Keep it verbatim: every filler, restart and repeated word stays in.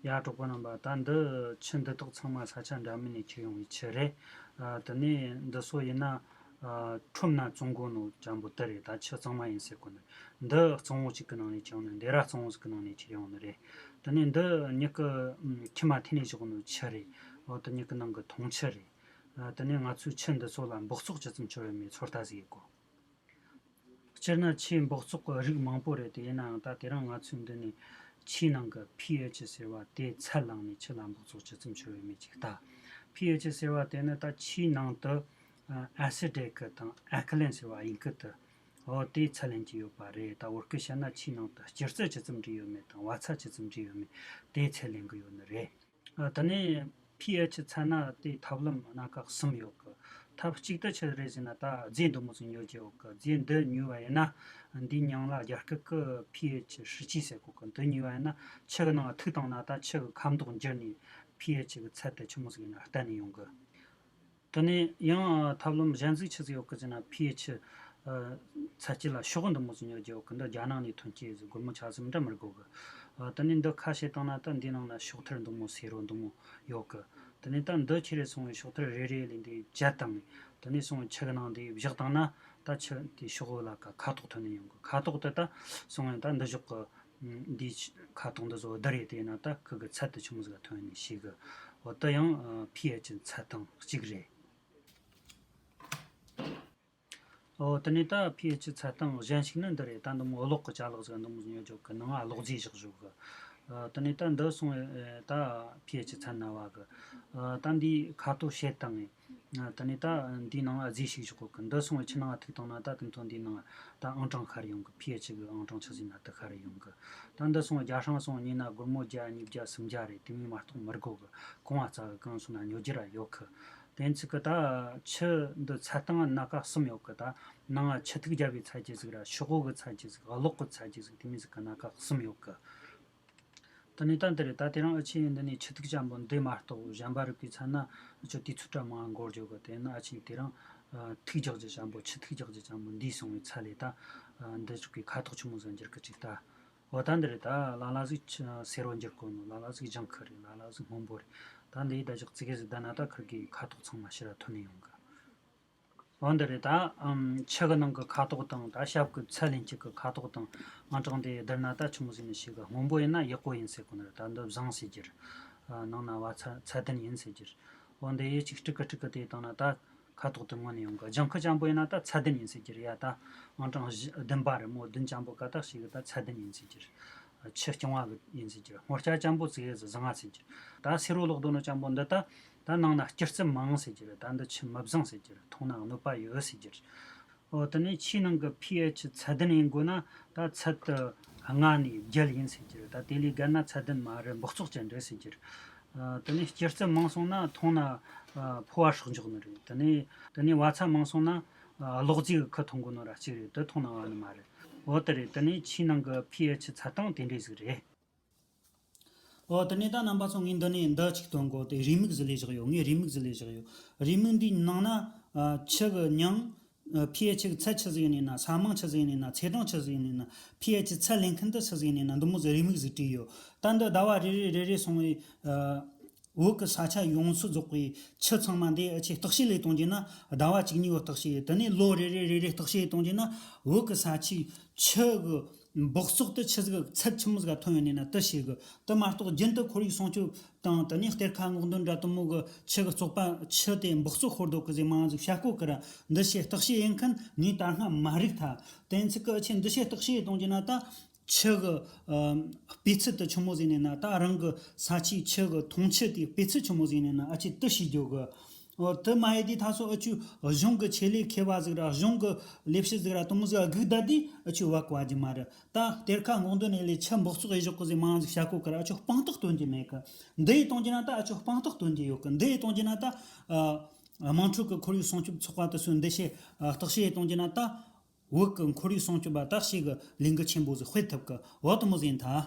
ཡ། གྲོགས་པོ་རྣམ་པ། ད་འདི་ཆུ་འདི་དག་ཚང་མ་ས་ཆ་འདྲ་མིན་ནས་ཁྱེར་ཡོང་བའི་ཆུ་རེད། ཨ། དེ་ནས་འདི་ཚོ་ཡིན་ན། ཨ། ཁྲོམ་ན་བཙོང་གོ་ནོ་ཅན་པོ་དེ་རེད། ད་ཆུ་གཙང་མ་ཡིན་ཟེར་གོ་ནི། འདི་གཙང་བོ་གཅིག་གི་ནང་ནས་ཁྱེར་ཡོང་ནི། འདི་ར་གཙང་བོ་ཟིག་གི་ནང་ནས་ཁྱེར་ཡོང་ནི་རེད། དེ་ནས་འདི་མྱིག་གི་ཨམ། ཁྱིམ་མ་ཐེ་ནས་བཞག་ནོ་ཆུ་རེད། འོ། དེ་མྱིག་གི་ནང་གི་འཐུང་ཆུ་རེད། ཨ། དེ་ནས་ང་ཚོས་ཆུ་འདི་ཚོ་ལ་འབག་བཙོག་ཇི་ཙམ་བྱོས་ཡོད་མེད་ཚོད་ལྟ་ཟིག་ཡེད་དགོ། སྤྱིར་ན་ཆུའི་འབག་བཙོག་གི་རིགས་མང་པོ་རེད་དེ། ཡིན་ནའང་ད་དེ་རིང་ང་ཚོས་འདི་ནས་ཆུའི་ནང་གི་pH ཟེར་བ་དེ་ཚད་བླངས་ནས་ཆུ་ལ་འབག་བཙོག་ཇི་ཙམ་བྱོས་ཡོད་མེད་ཅིག་ལྟ། pH ཟེར་བ་དེ་ནི་ད་ཆུའི་ནང་དུ་acidic་དང་alkaline་ཟེར་བ་དབྱིན་སྐད་དུ། འོ། དེ་ཚད་ལེན་གྱི་ཡོད་པ་རེད། ད་བོད་སྐད་བཤད་ན་ཆུའི་ནང་དུ་སྐྱུར་རྩི་ཇི་ཙམ་འདྲེས་ཡོད་མེད་དང་བ་ཚྭ་ཇི་ཙམ་འདྲེས་ཡོད་མེད་དེ་ཚད་ལེན་གྱི་ཡོད་ནི་རེད། ཨ། དེ་ནས་pH ཚད་ན་དེ་ཐབས་ལམ་སྣ་ཁ་གསུམ་ཡོད་གི། ཐབས་གཅིག་ཏུ་ཆི་རེད་ཟེར་ན། ད་རྫས་འདི་མོ་ཟིག་ཉོ་རྒྱུ་ཡོད་གི། རྫས་འདི་ཉོས་པ་ཡིན་ན། འདིའི་མྱིང་ལ་རྒྱ་སྐད་ཀྱི་pH ཧྲི་ཅི་ཟེར་གོ་གི། འདི་ཉོས་པ་ཡིན་ན་ཆུ་གི་ནང་ཐུག་བཏང་ན། ད་ཆུ་གི་ཁ་མདོག་འགྱུར་ནས་pH གི་ཚད་དེ་ཆི་མོ་ཟིག་ཡིན་ན་བསྟན་ནས་ཡོང་གི། དེ་ནས་ཡང་ཐབས་ལམ་གཞན་ཟིག་ཆི་ཟིག་ཡོད་གི་ཟེར་ན། pH ཚད་སྐྱེད་ལ་ཤོག་བུ་འདི་མོ་ཟིག་ཉོ་རྒྱུ་ཡོད་གི། འདི་རྒྱ་ནག་ནས་ཐོན་སྐྱེད་ཟིག་སྒོར་མོ་ཆ་ཟིག་འདྲ་མི་དགོ་གི། ཨ། དེ་ནས་འདི་ཁ་ཕྱེ་བཏང་ན་ད་འདིའི་ནང་ན་ཤོག་ཐར་འདི་མོ་སེར་བོ་འདི་མོ་ཡོད་གི། དེ་ནས་ད་འདི་ཁྱེར་རེ་སོང་བའི་ཤོག་ཐར་རེ་རེ་ལས་འདི་བཅད་བཏང་ནས། དེ་ནས་སོང་བའི་ཆུ་གི་ནང་འདི་བཞག་བཏང་ན། ད་ཆུ་དེ་ཤོག་བུ་ལ་ཁ་ཁ་དོག་ཐོན་ནས་ཡོང་གི། ཁ་དོག་དེ་ད་སོང་བའི་ད་འདི་ཞོག་གི། འདིའི་ཁ་དོག་འདི་ཚོ་བསྡུར་རེ་དེ་ན་ད་ཁུ་གི་ཚད་དེ་ཆི་མོ་ཟིག་ལ་ཐོན་ནས་ཤེས་གི། འོ། དེ་ཡང་pH ཚད་སྟངས་གཅིག་རེད། ཨོ། དེ་ནས་ད་pH ཚད་སྟངས་གཞན་ཞིག་ནི་འདི་རེད། ད་འདི་མོ་གློག་གི་ཅ་ལག་ཟིག་འདི་མོ་ཉོ་རྒྱུ་གི། ནང་ང་གློག་རྫས་བཞག་བཞག་གི། ཨ། དེ་ནས་ད་འདི་སོང་བས་ད་pH ཚད་ན་བ་གི། ཨ། ད་འདིའི་ཁ་དོག་ཕྱེ་བཏང་ངས། ཨ། དེ་ནས་ད་འདིའི་ནང་ང་རྫས་ཤིག་བཞག་གོ་གི། འདི་སོང་བས་ཆུ་ནང་ང་ཐུག་བཏང་ན་ད་དེ་ཚོ་འདིའི་ནང་ད་ཨང་གྲངས་ཤར་ཡོང་གི། pH གི་ཨང་གྲངས་ཆི་ཟིག་ན་དེ་ཤར་ཡོང་གི། ད་འདི་སོང་བས་རྒྱ་སྲང་སོང་ཉིན་ན་སྒོར་མོ་བརྒྱ། གཉིས་བརྒྱ། སུམ་བརྒྱ་རེད། དེ་མོ་མ་གཏོགས་མི་དགོ་གི། གོང་བ་རྩ་གི་གང་སོང་ན་ཉོ་རྒྱུ་ར་ཡོད་གི། དེ་ཚིག་གི་ད་ཆུ་འདི་ཚད་སྟངས་སྣ་ཁ་གསུམ་ཡོད་གི། ད་ནང་ཆུ་ཐིགས་རྒྱབ་པའི་ཚད་གཞི་ཟིག་ར། ཤོག་བུ་གི་ཚད་གཞི་ཟིག་གློག་གི་ཚད་གཞི་ཟིག་དེ་མོ་ཟིག་གི་སྣ་ཁ་གསུམ་ཡོད་གི། དེ་ནས་ད་འདི་རེད། ད་དེ་རིང་ཨ་ཆེ་འདི་ནས་ཆུ་ཐིགས་ཅན་པོ་འདི་མ་གཏོགས་གཞན་པ་རིགས་པའི་ཚད་ན་ཨ་ཆོ་དུས་ཚོད་འདྲ་མང་འགོར་རྒྱུ་གི། དེ་ན་ཨ་ཆེ་དེ་རིང་ཨ་ཐིགས་རྒྱག་རྒྱུ་ཅན་པོ། ཆུ་ཐིགས་རྒྱག་རྒྱུ་ཅན་པོ་འདི་སོང་བའི་ཚད་ལས་ད་ཨ་འདི་ཆོ་གི་ཁ་དོག་ཆི་མོ་ཟིག་འགྱུར་གི་ཅིག་ལྟ། འོ། ད་འདི་རེད། ད་ལ་ལ་ཟིག་ཆུ་སེར་བོ་འགྱུར་གོ་ནོ། ལ་ལ་ཟིག་ལྗང་ཁུ་རེད། ལ་ལ་ཟིག་སྔོན་པོ་རེད། ད་འདི་ཡི་ད་ཅིག་ཙི་གེ་ཟིག་བསྡད་ན་ད་ཁིར་གི་ཁ་དོག་ཚང་མ་ཕྱི་ར་ཐོན་ནས་ཡོང་གི། འོ། འདི་རེད། ད་ཨམ་ཆུ་གི་ནང་གི་ཁ་དོག་དང་ད་ཞབས་གི་ཚད་ལེན་གཅིག་གི་ཁ་དོག་དང་ཨང་གྲངས་དེ་བསྡུར་ན་ད་ཆི་མོ་ཟིག་ནས་ཤེས་གི། སྔོན་པོ་ཡིན་ན་ཡག་པོ་ཡིན་ཟེར་གོ་ནི་རེད། ད་འདི་བཟང་ཟེར་རྒྱུ་རེད། ཨ། ནང་ན་བ་ཚྭ་ཚད་ལྡན་ཡིན་ཟེར་རྒྱུ་རེད། འོ། འདི་ཡི་གཅིག་སྤྲི་གི་སྤྲི་གི་དེ་བཏང་ན་ད་ཁ་དོག་དེ་མངོན་ནས་ཡོང་གི། ལྗང་ཁུ་ཅན་པོ་ཡིན་ན་ད་ཚད་ལྡན་ཡིན་ཟེར་རྒྱུ་རེད་ཡ། ད་ཨང་གྲངས་བཞི་བདུན་པ་རེད་མོ། བདུན་ཅན་པོ་ཀ་ད་ཤེས་གི། ད་ཚད་ལྡན་ཡིན་ཟེར་རྒྱུ་རེད། ཆུ་རྐྱང་བ་གི་ཡིན་ཟེར་རྒྱུ་རེད། སྔོ་སྐྱ་ཅན་པོ་ཙི་གེ་ཟིག་བཟང་ང་ཟེར་རྒྱུ་རེད། ད་སེར་བོ་ལོག་འདུག་ནོ་ཅན་པོ་འདི་ད་ད་ནང་ན་སྐྱུར་རྩི་མང་ཟེར་རྒྱུ་རེད། ད་འདི་ཆུ་མི་བཟང་ཟེར་རྒྱུ་རེད། འཐུང་ན་གནོད་པ་ཡོད་ཟེར་རྒྱུ་རེད། འོ། དེ་ནས་ཆུའི་ནང་གི་pH ཚད་ལྡན་ཡིན་དགོས་ན་ད་ཚད་དེ་ལྔ་ནས་བརྒྱད་ཡིན་ཟེར་རྒྱུ་རེད། ད་དེ་ལས་བརྒལ་ན་ཚད་ལྡན་མ་རེད། འབག་བཙོག་ཅན་རེད་ཟེར་རྒྱུ་རེད། ཨ། དེ་ནས་སྐྱུར་རྩི་མང་སོང་ན་འཐུང་ན་ཨ་ཕོ་བ་སྲེག་འཇོག་ནི་རེད། དེ་ནས་དེ་ནས་བ་ཚྭ་མང་སོང་ན་ཨ་གློག་རྫས་ཀྱི་ཁུ་འཐུང་དགོས་ནོ་ར་གཅིག་རེད། དེ་འཐུང་ན་བ་ནི་མ་རེད། འོ། དེ་རེད། དེ་ནས་ཆུའི་ནང་གི་pH ཚད་སྟངས་དེ་འདྲས་ཟིག་རེད། འོ། དེ་ནས་ད་རྣམ་པ་ཚོ་ངས་འདི་ནས་འདི་གཅིག་སྟོན་གོ། དེ་རེའུ་མིག་ཟིག་ལས་བཞག་ཡོད། ངས་རེའུ་མིག་ཟིག་ལས་བཞག་ཡོད། རེའུ་མིག་འདིའི་ནང་ན་ཨ་ཆུ་གི་མྱིང་། ཨ། pH གི་ཚད་ཆི་ཟིག་ཡིན་ནི་ན། ས་མིང་ཆི་ཟིག་ཡིན་ནི་ན། ཚེས་གྲངས་ཆི་ཟིག་ཡིན་ནི་ན། pH ཚད་ལེན་མཁན་དེ་ཆི་ཟིག་ཡིན་ནི་ན། འདི་མོ་ཟིག་རེའུ་མིག་ཟིག་བྲིས་ཡོད། ད་འདི་ཟླ་བ་རེ་རེ་རེ་རེ་སོང་བའི་ཨ་བོད་གི་ས་ཆ་ཡོངས་སུ་རྫོགས་པའི་ཆུ་ཚང་མ་འདི་ཨ་ཆེ་བརྟག་དཔྱད་ལས་གཏོང་རྒྱུ་ན། ཟླ་བ་གཅིག་གཉིས་བར་བརྟག་དཔྱད། དེ་ནས་ལོ་རེ་རེ་རེ་རེ་བརྟག་དཔྱད་གཏོང་རྒྱུ་ན། བོད་གི་ས་ཆའི་ཆུ་གི་འབག་བཙོག་དེ་ཆི་ཟིག་ཚད་ཆི་མོ་ཟིག་ཐོན་ཡོད་ནི་ན་དེ་ཤེས་གི། དེ་མ་གཏོགས་རྒྱུན་དུ་ཁོར་ཡུག་སྲུང་སྐྱོབ་དང་། དེ་ནས་གཏེར་ཁ་སྔོག་འདོན་འདྲ་དེ་མོ་གི་ཆུ་གི་བཙོག་པ། ཆུ་དེ་འབག་བཙོག་ཤོར་འདུག་གི་ཟེར་མང་ཟིག་བཤད་གོ་གི་ར། འདི་ཆེ་བརྟག་དཔྱད་ཡེད་མཁན་ངས་ད་སྔ་མ་རིག་ཐལ། དེ་ཚིག་གི་ཆེ་འདི་ཆེ་བརྟག་དཔྱད་གཏོང་རྒྱུ་ན་ད། ཆུ་གི་ཨ་སྤུས་ཚད་དེ་ཆི་མོ་ཟིག་ནས་ན། ད་རང་གི་ས་ཆའི་ཆུ་གི་འཐུང་ཆུ་དེའི་སྤུས་ཚད་ཆི་མོ་ཟིག་ནས་ན། ཨ་ཆེ་དེ་ཤེས་རྒྱུ་གི། འོ། དེ་མ་ཡེད་དུས་ད་སོ་ཨ་ཆུ་གཞུང་གི་ཆེད་ལས་མཁས་པ་ཟིག་ར། གཞུང་གི་ལས་བྱེད་ཟིག་ར་དེ་མོ་ཟིག་སྒུག་བསྡད་དུས་ཨ་ཆུ་བབ་གོ་རྒྱུ་མ་རེད། ད་གཏེར་ཁ་སྔོག་འདོན་ནས་ལས་ཆུ་འབག་བཙོག་ཡེ་ཞོག་གི་ཟེར་མང་ཟིག་བཤད་གོ་གི་ར། ཨ་ཆུ་དཔང་རྟགས་སྟོན་རྒྱུ་མེད་གི། འདི་ཡེ་གཏོང་རྒྱུ་ན་ད་ཨ་ཆུ་དཔང་རྟགས་སྟོན་རྒྱུ་ཡོད་གི། འདི་ཡེ་གཏོང་རྒྱུ་ན་ད་ཨ་དམངས་ཁྲོད་ཀྱི་ཁོར་ཡུག་སྲུང་སྐྱོབ་ཚོགས་པ་དེ་ཚོས་འདི་ཆེ་ཨ་བརྟག་དཔྱད་ཡེ་གཏོང་རྒྱུ་ན་ད། བོད་ཀྱི་ཁོར་ཡུག་སྲུང་སྐྱོབ་པ་དག་ཞིག་གི་ལས་འགུལ་ཆེན་པོ་ཟིག་སྤེལ་ཐུབ་གི། འོ། དེ་མོ་ཟིག་ཡིན་ཐལ།